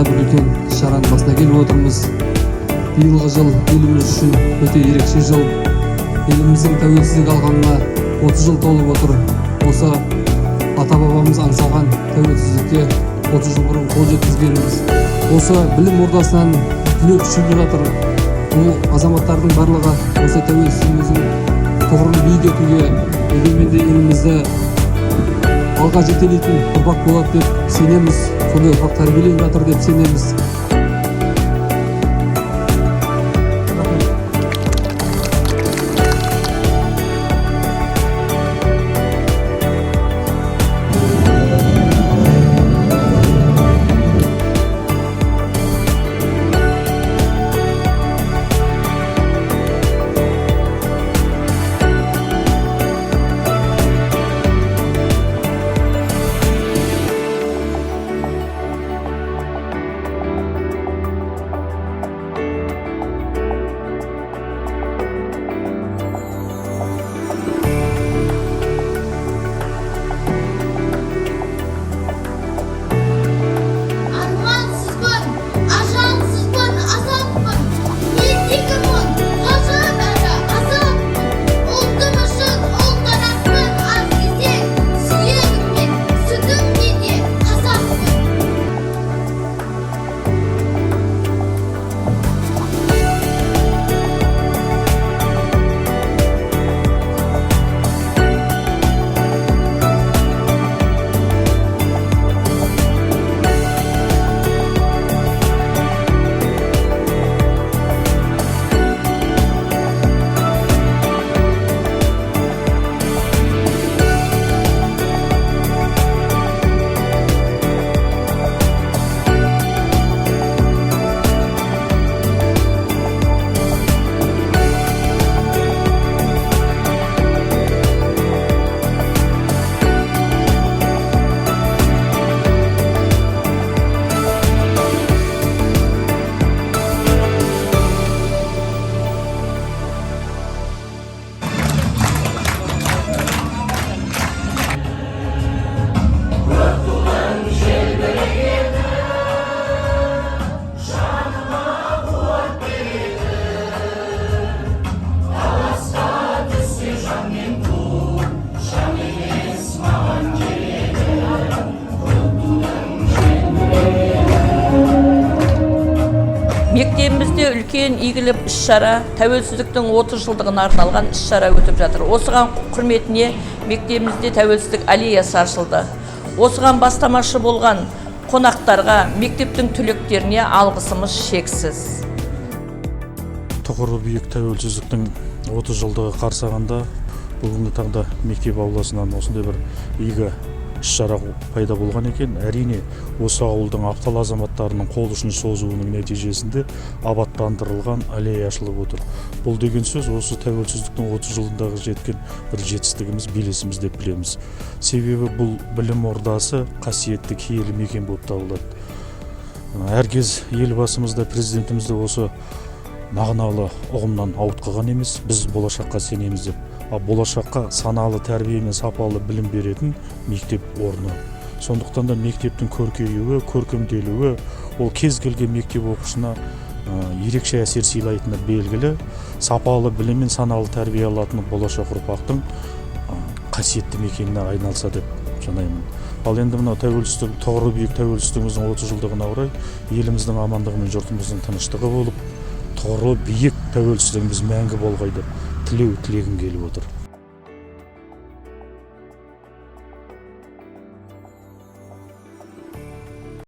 бір үлкен шараның басына келіп отырмыз. Биылғы жыл еліміз үшін өте ерекше жыл. Еліміздің тәуелсіздік алғанына 30 жыл толып отыр. Осы ата-бабамыз аңсаған тәуелсіздікке 30 жыл бұрын қол жеткізгенбіз. Осы білім ордасынан түлек ұшып жатыр. Бұл азаматтардың барлығы осы тәуелсіздігіміздің тұғырын биік етуге, егеменді елімізді алға жетелейтін ұрпақ болады деп сенеміз. Сондай ұрпақ тәрбиеленіп жатыр деп сенеміз. Армансызбын, ажалсызбын, азатпын. Мен дикімін, ғажап әрі азаппын. Ұлтым үшін ұлтарақпын, аз десең, сүйегіммен, сүтіммен де қазақпын. Мектебімізде үлкен игілік іс-шара, тәуелсіздіктің 30 жылдығына арналған іс-шара өтіп жатыр. Осыған құрметіне мектебімізде тәуелсіздік аллеясы ашылды. Осыған бастамашы болған қонақтарға, мектептің түлектеріне алғысымыз шексіз. Тұғыры биік тәуелсіздіктің 30 жылдығы қарсаңында бүгінгі таңда мектеп ауласынан осындай бір игі іс-шара пайда болған екен. Әрине, осы ауылдың аптал азаматтарының қол ұшын созуының нәтижесінде абаттандырылған аллея ашылып отыр. Бұл деген сөз осы тәуелсіздіктің 30 жылындағы жеткен бір жетістігіміз, белесіміз деп білеміз. Себебі бұл білім ордасы қасиетті киелі мекен болып табылады. Әркез елбасымыз да, президентіміз де осы мағыналы ұғымнан ауытқыған емес, біз болашаққа сенеміз деп. Ал болашаққа саналы тәрбие мен сапалы білім беретін мектеп орны. Сондықтан да мектептің көркеюі, көркемделуі, ол кез келген мектеп оқушысына ерекше әсер сыйлайтыны белгілі. Сапалы білім мен саналы тәрбие алатын болашақ ұрпақтың қасиетті мекеніне айналса деп санаймын. Ал енді мынау тәуелсіздік, тұғыры биік тәуелсіздігіміздің 30 жылдығына орай еліміздің амандығы мен жұртымыздың тыныштығы болып, тұғыры биік тәуелсіздігіміз мәңгі болғай деп тілеу тілегім келіп отыр.